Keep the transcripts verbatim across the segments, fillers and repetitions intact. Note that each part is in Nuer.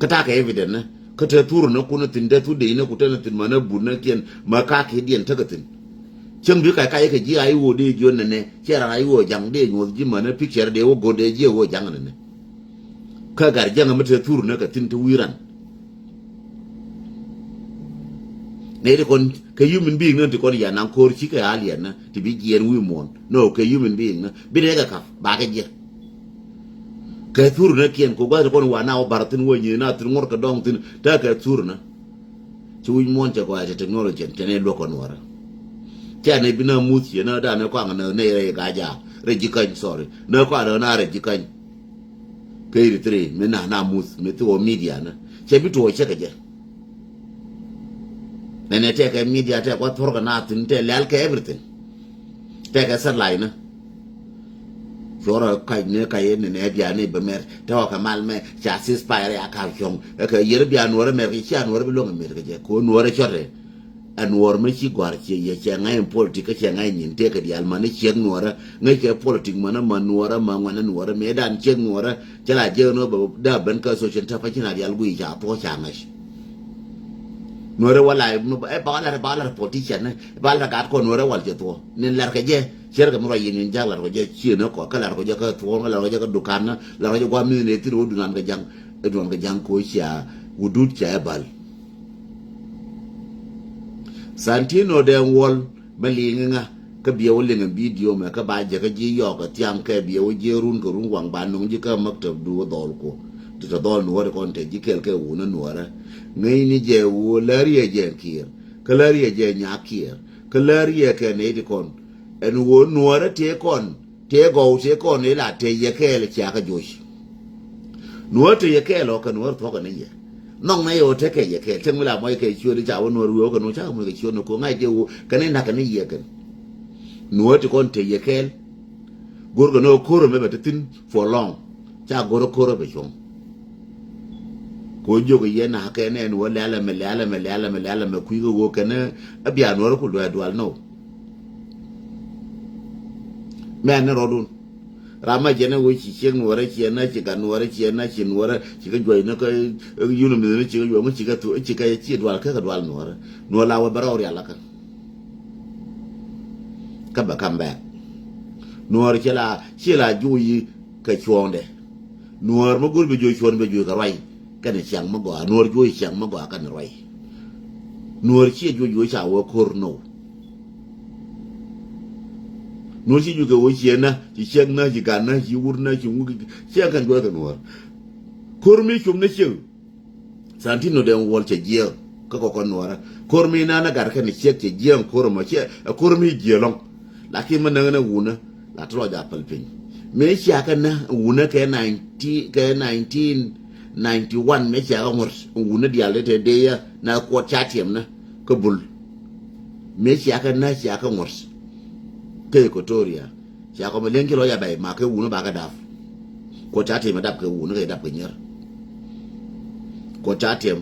Kä takɛ evidence ni kä te thur ni kun ni thin te thur dee ni ku te ni thin mänä but ni kiɛn mä ka kiɛ diɛn tekɛ thin. Cäŋ bi kac kac kɛ ji̱ a i̱ ɣöö dee jiön nɛnɛ ciɛ ran a i̱ ɣöö ja̱ŋ dee nyuɔth ji̱ mänä picture dee wä go̱r dee jiɛ ɣöö ja̱ŋ nɛnɛ. Kä gat jiäŋ mi te thur ni kɛ thin ti wi̱i̱ ran. Nɛ ti kɔn kɛ human being ni ti kɔn yan naŋ ko̱r cikɛ alien ni ti bi jiɛn wi̱i̱ muɔ̱ɔ̱n ni kɛ human being ni bi nɛ kɛ kap bakɛ jiɛ. Kɛ thur ni kiɛn kɛ gua̱th ti kɔn wa na wä bar thin wä nyi na thin ŋuɔ̱r kɛ dɔŋ thin te kɛ thur ni. Ci wi̱c muɔ̱ɔ̱n cɛ gɔaa cɛ technology cɛ ni luɔk kɔn wärä. Cɛ ni bi na muth ciɛ ni dan ni kɔaŋ ni ni rɛy gaja rɛy ji̱ käny, sorry, ni kɔaŋ ni na rɛy ji̱ käny. Kɛ iri three mi na na muth mi thi wä media ni cɛ bi tuɔɔk cɛ kɛ jɛ. Nɛnɛ tɛkɛ media tɛk wä thurkɛ na thin tɛ lɛl kɛ everything. Tɛkɛ satellite ni. Cuɔrɔ kac ni kac ni nɛ bia ni bɛ mɛr tɛ wä kɛ mal mɛ ca ceasefire ya kap cuɔ̱ŋ. Ɛ kɛ yɛr bia nuɔrɛ mɛr kɛ cia nuɔrɛ bi luɔ̱ŋ mɛr kɛ jɛ ko nuɔrɛ cɔtɛ. Ɛ nuɔr mɛ ci gɔ̱a̱r ciɛ yɛ cɛ ŋa̱c in politik kä cɛ ŋa̱c nyin tëëkɛ diaal mani ciek nuɔrä ŋäc kɛ politik mani ma nuɔrä ma ŋuɛnɛ nuɔrä mëë dan ciek nuɔrä cɛ la jiɛk nuɔr bɛ dee ben kä social tɛ pa ci na diaal guiy ca thuɔ̱k ca ŋäc. Nuɔrä wala ɛ ba lar ba lar politician ni ba lar gat kɔ nuɔrä wal cɛ thuɔ̱k ni lar kɛ jɛ. Cier kɛ mi ruac yin in jak lar kɛ jɛ cienä kɔ kä lar kɛ jɛ kä thuɔ̱k kä lar kɛ jɛ kä dukan ni lar kɛ jɛ guam mi ni thir wä dunan kɛ jaŋ. Ɛ dunan kɛ jaŋ ko cia wudut ca ɛ bal. Santino dee ŋuɔl mɛ liŋ ŋa kä biɛ wä liŋ video mɛ kä ba jɛ kä ji̱ yɔɔk ɛ thiaŋ kɛ biɛ wä jiɛ run kɛ run waŋ ba nuŋ ji̱ kä maktab du wä dhɔl ku. Ti tɔ dhɔl nuɔri kɔn te ji̱ kɛl kɛ wunä nuɔrä. Ŋäcni jɛ wä lär yɛ jɛ kiɛr kä lär yɛ jɛ nyak kiɛr kä lär yɛ kɛ nɛy ti kɔn. Ɛn wä nuɔrä tëë kɔn. Tëë gɔw tëë kɔn ila tëë yɛ kɛɛl cia kä joc. Nuɔ̱ɔ̱r tëë yɛ kɛɛl ɔ kɛ nuɔ̱ɔ̱r thuɔ̱kɛ ni yɛ. Nhɔk nɛ yɛ ɔ tekɛ yɛ kɛɛl cäŋ mi la muɔc kɛ ciöt i̱ ca wä nuɔ̱ɔ̱r wi̱i̱ ɔ kɛ nuɔ̱ɔ̱r cakɛ muɔc kɛ ciöt ni ko̱ ŋa̱c tëë wä kɛ ni yɛ kɛn. Nuɔ̱ɔ̱r ti kɔn tëë yɛ kɛɛl. Go̱r kɛ ni ɔ ko̱r ɛmɛ bɛ te thi̱n for long. Ca go̱r ɔ ko̱r ɔ bɛ cuɔ̱ŋ. Ko̱ jiök i̱ yɛn a kɛn ɛn wä lɛl ɛmɛ lɛl ɛmɛ lɛl ɛmɛ lɛl ɛmɛ kui̱ kɛ wä kɛn ɛ bia nuɔ̱ɔ̱r ku luɛ dual nɔ. Mɛ ni rɔdun. Ram ma jɛn ɛ wee ci ciek nuɔrɛ ciɛ na ci gat nuɔrɛ ciɛ na ci nuɔrɛ ci kä juɔc ni kä yun mi ni ci kä juɔc ŋu ci kä thu ci kä ci dual kä kä dual nuɔrɛ nuɔr la wee bɛ rɔw rial la kä. Kä bɛ kam bɛk nuɔr ci la ci la juuc yi kɛ cuɔ̱ɔ̱ŋdɛ. Nuɔr mi go̱r bi juuc cuɔ̱ɔ̱ŋ bi juuc kɛ ruac kɛn ciaŋ mi gɔaa nuɔr juuc ciaŋ mi gɔaa kɛn ruac. Nuɔr ci juuc juuc ca wee ko̱r now. Nuɔr ci juɔk kɛ wä ciɛ na ci ciɛk na ci gat na ci wur na ci ŋuk ciɛ kɛn juɔk kɛ nuɔr. Ko̱r mi cum ni ciek. Santino dee ŋuɔl cɛ jiɛɛk kä kɔkɔ nuɔrä. Ko̱r mi na na gat kɛn ciɛk cɛ jiɛɛk ko̱r mɔ ciɛ ko̱r mi jiɛ lɔŋ. Lakin mi näŋ ni wunä la ti lɔ ja päl piny. Mi ciakä na wunä kɛ nineteen kɛ nineteen ninety one mi ciakä ŋuɔ̱t wunä diaal dee te dee ya na kuɔt ca tiɛm na kä bul. Mëë cia kɛ nä cia kɛ ŋuɔ̱t kä Equatoria. Cia kɔmɛ li̱eŋ ci lɔc a bɛy ma kɛ wuni ba kɛ dap. Kuɔt ca tiɛm ɛ dap kɛ wuni kɛ dap kɛ nyier. Kuɔt ca tiɛm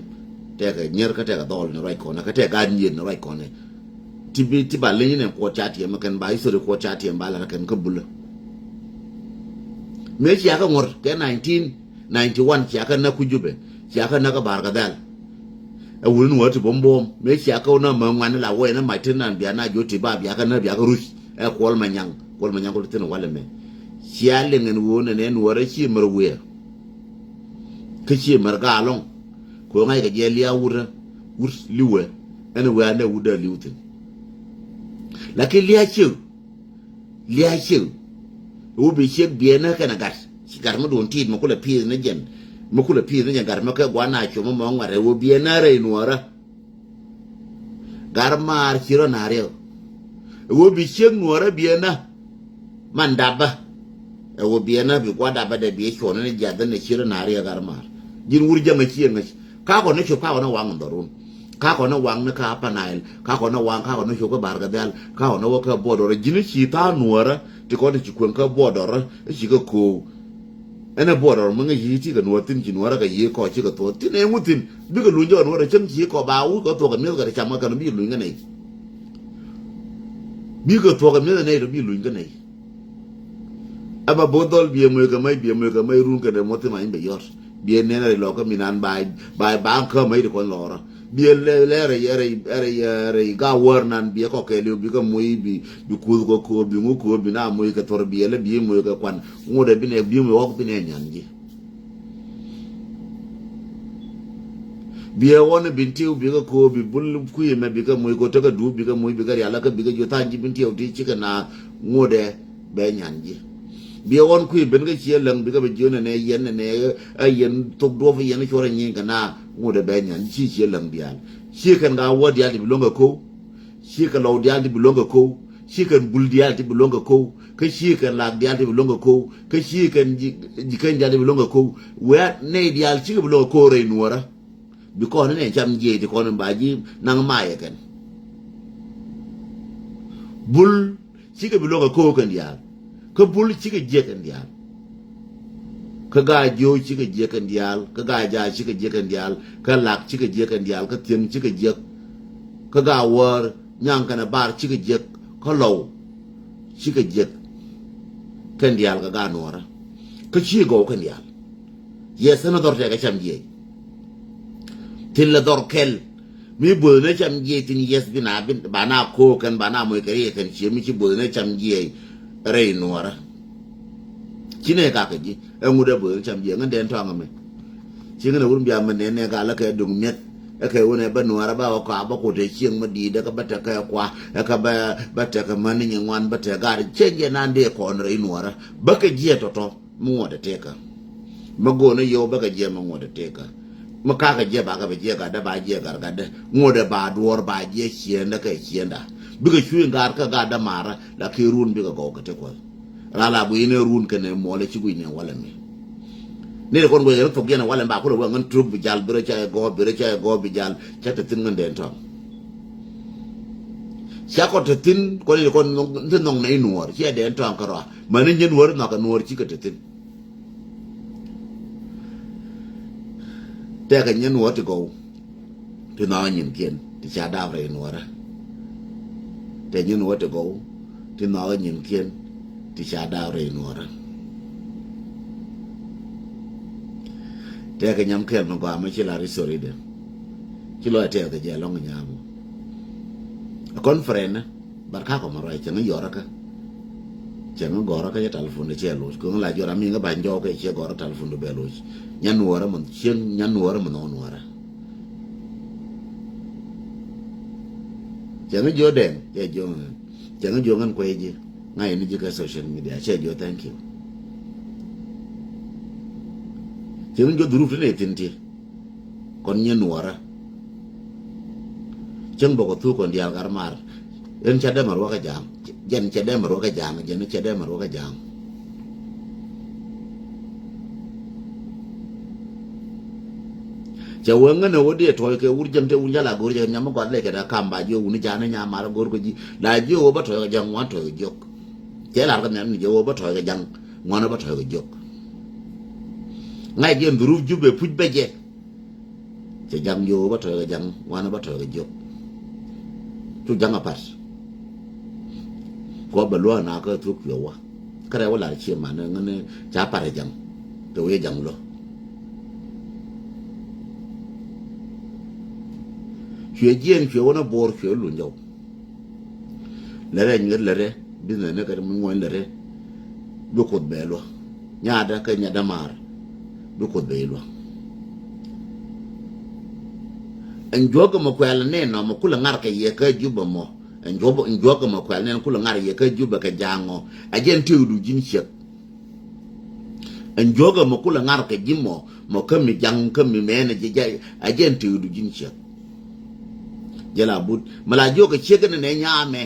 tɛkɛ nyier kä tɛkɛ dhɔl ni ruac kɔnɛ kä tɛkɛ gaat nyier ni ruac kɔnɛ. Ti bi ti ba li̱ny ni kuɔt ca tiɛm kɛn ba history kuɔt ca tiɛm ba lat kɛn kä bulä. Mëë cia kɛ ŋuɔ̱t kɛ nineteen ninety one cia kɛ nä ku Jubɛ cia kɛ nä kä Bar kɛ Dhɛl. Ɛ wuni ni wä ti buɔ̱m buɔ̱m mëë cia kɛ wä nä mɛ ŋuan ni la wä yɛn ɛ mac ti nan bia na jiɔ ti ba bia kɛ nä bia kɛ ruc. Ɛ Kuɔl Manyaŋ Kuɔl Manyaŋ Kuɔl ti thin walɛ mɛ. Cia liŋ ɛn wuni ni ɛn wä rɛ ci mɛr wiɛ. Kä ci mɛr gaa lɔŋ. Kɛ wä ŋa̱c kɛ jɛ lia̱a̱ wut rɛ wut li̱wɛ. Ɛn wee an dee wut dee li̱w thin. Lakin lia̱a̱ ciek. Lia̱a̱ ciek. Ɛ wä bi ciek biɛnä kɛnɛ gat ci gat mi duun tiit mi kulɛ pi̱i̱th ni jɛn. Mi kulɛ pi̱i̱th ni jɛn gat mi kɛ gua̱n a cuɔ̱m mi mɔ ŋuat ɛ wä biɛnä rɛy nuɔ̱ɔ̱rä. Gat maar ci rɔ na̱a̱r yɛ. Ɛ wä bi ciek nuɔ̱ɔ̱rä biɛnä. Man dapä. Ɛ wä biɛnä bi gua̱ dapä dɛ bi cuɔ̱n ni jiath ni ci rɔ na̱a̱r yɛ gat maar. Ji̱n wur jäŋ ɛ ci ɛ ŋäc. Kakɔ ni cop kakɔ ni waŋ in dhɔrun. Kakɔ ni waŋ ni ka Upper Nile. Kakɔ ni waŋ kakɔ ni cop kä Bar kɛ Dhɛl. Kakɔ ni wä kä border. Ji̱n ci tha̱a̱ŋ nuɔ̱ɔ̱rä. Ti kɔn ti ci kueŋ kä border. Ci kä ko̱o̱k. Ɛn ɛ border mi ŋäc ci ti kɛ nuɔ̱ɔ̱r thin ci nuɔ̱ɔ̱rä kɛ yi kɔ ci kɛ thuɔ̱ɔ̱r. Thin ɛ ŋu thin. Bikɛ luny jɛ kɛ nuɔ̱ɔ̱rä cäŋ ci kɔ ba wuk kɛ thuɔ̱k kɛ mi̱eth kɛ ti cam kɛ kɛn bi luny kɛ nɛy. Bikɛ thuɔ̱k kɛ mi̱eth kɛ nɛy tɔ bi luny kɛ nɛy. Ɛ ba bo̱o̱th dhɔl biɛ moc kɛ mac biɛ moc kɛ mac run kɛnɛ mɔ thim a in bɛ yɔt. Biɛ nɛn rɛy lɔkä mi nan ba, ba, ba kä mɛ iti kɔn lɔrä. Biɛ lɛ, lɛ rɛy, rɛy, rɛy, rɛy ga wär nan biɛ kɔkɛ liw bikɛ moc bi, bi kuth kɔ ko̱o̱p, bi ŋu ko̱o̱p, bi na moc kɛ thor biɛ lɛ bi moc kɛ kuan. Ŋut ɛ bi nɛ, bi moc ɣɔk bi nɛ nyan ji̱. Biɛ ɣɔn bin tiw bikɛ ko̱o̱p, bi bul kui̱ mɛ bikɛ moc kɔ tekɛ dup bikɛ moc bikɛ rial lɛ kä bikɛ ji̱ tha̱a̱ŋ ji̱ bin tiw ti cikɛ na ŋut ɛ. Bɛ nyan ji̱. Biɛ ɣɔn kui̱ ben kä ciɛ läŋ bikɛ bɛ jiön ɛnɛ yɛn ɛnɛ ɛ yɛn thok duɔp yɛn cuɔrɛ nyin kɛ na ŋut ɛ bɛ nyan ji̱ ci ciɛ läŋ diaal. Ci kɛn ka wä diaal ti bi luäŋ kɛ ko̱w. Ci kɛ lɔw diaal ti bi luäŋ kɛ ko̱w. Ci kɛn bul diaal ti bi luäŋ kɛ ko̱w. Kä ci kɛn lak diaal ti bi luäŋ kɛ ko̱w. Kä ci kɛn ji̱, ji̱ kɛn diaal ti bi luäŋ kɛ ko̱w. Wɛ̈t nɛy diaal cikɛ bi luäŋ kɛ ko̱w rɛy nuɔrä. Bi kɔn ni nɛ cam jiɛc ti kɔn in ba ji̱ naŋ mayɛ kɛn. Bul cikɛ bi luäŋ kɛ ko̱o̱k kɛn diaal. Kä bul cikɛ jiɛk kɛn diaal. Kä gaa jiööc cikɛ jiɛk kɛn diaal. Kä gaa jaal cikɛ jiɛk kɛn diaal. Kä lak cikɛ jiɛk kɛn diaal. Kä thiäŋ cikɛ jiɛk. Kä gaa wäär nyaŋ kɛn a bar cikɛ jiɛk. Kä lɔw cikɛ jiɛk kɛn diaal kɛ gaa nuɔrä. Kä ci gɔw kɛn diaal. Yɛth thin a dhɔr tɛkɛ cam jiɛc. Thin la dhɔr kɛl. Mi bo̱th ni cam jiɛc thin yɛth bi na bi ba na ko̱o̱k kɛn ba na moc kɛ riɛk kɛn cie mi ci bo̱th ni cam jiɛc rɛy nuɔrä. Ci nɛ kakɛ ji̱ ɛ ŋut ɛ bo̱th ni cam jiɛc ŋän dɛn tɔ̱a̱ŋ ɛmɛ. Ci ŋän ɛ wur bia mɛ nɛn nɛ gal ɛ kɛ duŋ mi̱eth. Ɛ kɛ wun ɛ bä nuɔrä bä ɣä kɔa bä kut ɛ cieŋ mä di̱i̱t ɛ kɛ bä tekɛ kua ɛ kɛ bä bä tekɛ mä ni nyi ŋuan bä tekɛ gaat cieŋ jɛ nan dee kɔn rɛy nuɔrä. Bä kɛ jiɛ tɔ̱tɔ̱. Mi ŋuɔ̱t ɛ tëkä. Mi go̱o̱n ɛ yio̱w bä kɛ jiɛ mi ŋuɔ̱t ɛ tëkä. Mi kakɛ jiɛ bakɛ bɛ jiɛ gatdä ba jiɛ gat gatdä. Ŋuɔ̱t ɛ ba duɔ̱ɔ̱r ba jiɛ ciëndä kɛ ciënda. Bikɛ cui̱ gat kä gatdä marä la ki run bikɛ gɔw kɛ ti kuɔth. Ral a guiy ni run kɛnɛ muɔlɛ ci guiy ni walɛ mi. Ni kɔn guiy ni thok yɛn walɛ mi ba kulɛ wä ŋän truk bi jal bi rɛ ca ɛ gɔɔ bi rɛ ca ɛ gɔɔ bi jal ca te thin ŋän dɛn tɔŋ. Ca kɔ te thin kɔn ni kɔn ti nhɔŋ nɛ inuɔr ci ɛ dɛn tɔŋ kɛ rɔa. Mäni nyɛ nuɔr nhɔk kɛ nuɔr ci kɛ te thin. Tɛkɛ nyɛ nuɔr ti gɔw ti nhɔk nyinkiɛn ti ca dap rɛy nuɔrä. Tɛ nyɛ nuɔr ti gɔw ti nhɔk nyinkiɛn ti ca dap rɛy nuɔrä. Tɛkɛ nyam kɛl mi gɔaa mi ci la ri sorry de. Ci lɔc tɛth kɛ jɛ lɔŋ nyam. A conference ni. Bar ka kɔ mɛ ruac cɛ ŋä yɔrä kä. Cɛ ŋä gɔrä kä cɛ telephone de cɛ loc kɛ ŋä la jɔra mi ŋä ba jɔw kɛ cɛ gɔrä telephone de bɛ loc. Nyan nuɔrä mɛ cieŋ nyan nuɔrä mɛ nɔ nuɔrä. Cɛ ŋä jiɔ dɛŋ cɛ jiɔ ŋä cɛ ŋä jiɔ ŋän kuɛ ji̱. Ŋa yɛ ni ji̱ kɛ social media cɛ jiɔ thank you. Cɛ ŋä jiɔ dhuruf ti ni thin ti. Kɔn nyin nuɔrä. Cäŋ bä kɔ thuk kɔn diaal gat mar. Ɛn cɛ dee mɛ ruɔkä ja̱a̱ŋ. Jɛn cɛ dee mɛ ruɔkä ja̱a̱ŋ jɛn cɛ dee mɛ ruɔkä ja̱a̱ŋ. Cɛ wee ŋän ɛ wä diɛ tɔ̱ɔ̱c kɛ wur jäŋ te wur jal a go̱r jɛ nyam mi gɔat lɛ kɛ dee kam ba jiɛ wuni ja̱a̱n ni nyam mar go̱r kɛ ji̱ la jiɛ wä bä tɔ̱ɔ̱c kɛ ja̱a̱ŋ wan tɔ̱ɔ̱c kɛ jiɔk. Cɛ lar kɛ nhiam ni jɛ wä bä tɔ̱ɔ̱c kɛ ja̱a̱ŋ wan bä tɔ̱ɔ̱c kɛ jiɔk. Ŋa̱c jɛn dhuruf Jubɛ puc bɛ jɛ. Cɛ ja̱ŋ jiök bä tɔ̱ɔ̱c kɛ ja̱ŋ wanɛ bä tɔ̱ɔ̱c kɛ jiök. Cu ja̱ŋ apath. Kuɔ bɛ luäk na kä thuk cuɛ wä. Kä rɛw wä lar cie man ŋäni ca pat ɛ ja̱ŋ. Tɛ wee ja̱ŋ lɔ. Cuɛ jiɛn cuɛ wä na bo̱o̱r cuɛ luny jɔw. Lɛrɛ nyuɛt lɛrɛ business ni kɛ mi ŋuɔ̱ny lɛrɛ. Bi Kuoth bɛ luɔ nyaatdä kɛ nyatdä maar. Bi Kuoth bɛ luɔ. Ɛn juɔk mɔ kuɛl ni nɔ mɔ kulɛ ŋar kɛ yɛ kä Jubɛ mɔ. Ɛn juɔk ɛn juɔk mɔ kuɛl ni kulɛ ŋar yɛ kä Jubɛ kɛ ja̱a̱ŋ ɔ. Ɛ jɛn ti̱i̱du ji̱n ciek. Ɛn juɔk ɛmɔ kulɛ ŋar kɛ ji̱ mɔ mɔ kä mi ja̱ŋ kä mi mɛnɛ ji̱ ja̱. Ɛ jɛn ti̱i̱du ji̱n ciek. Jɛ la but mɛ la jiɔk kɛ ciek ni nɛ nyamɛ.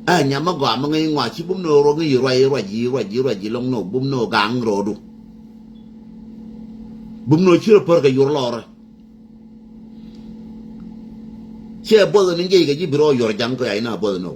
Ɛ nyamɛ gɔaa mɛ ŋäc ŋɔa ci bum ni ruɔk ŋäc ruac ruac ruac ruac ruac lɔŋ ni bum ni gaŋ rɔɔdu. Bum ni ci rɔ pär kɛ yor lɔrɛ. Ciɛ buɔth ni jiɛc kɛ ji̱ bi rɔ yor ja̱ŋ kɛ yac na buɔth ni.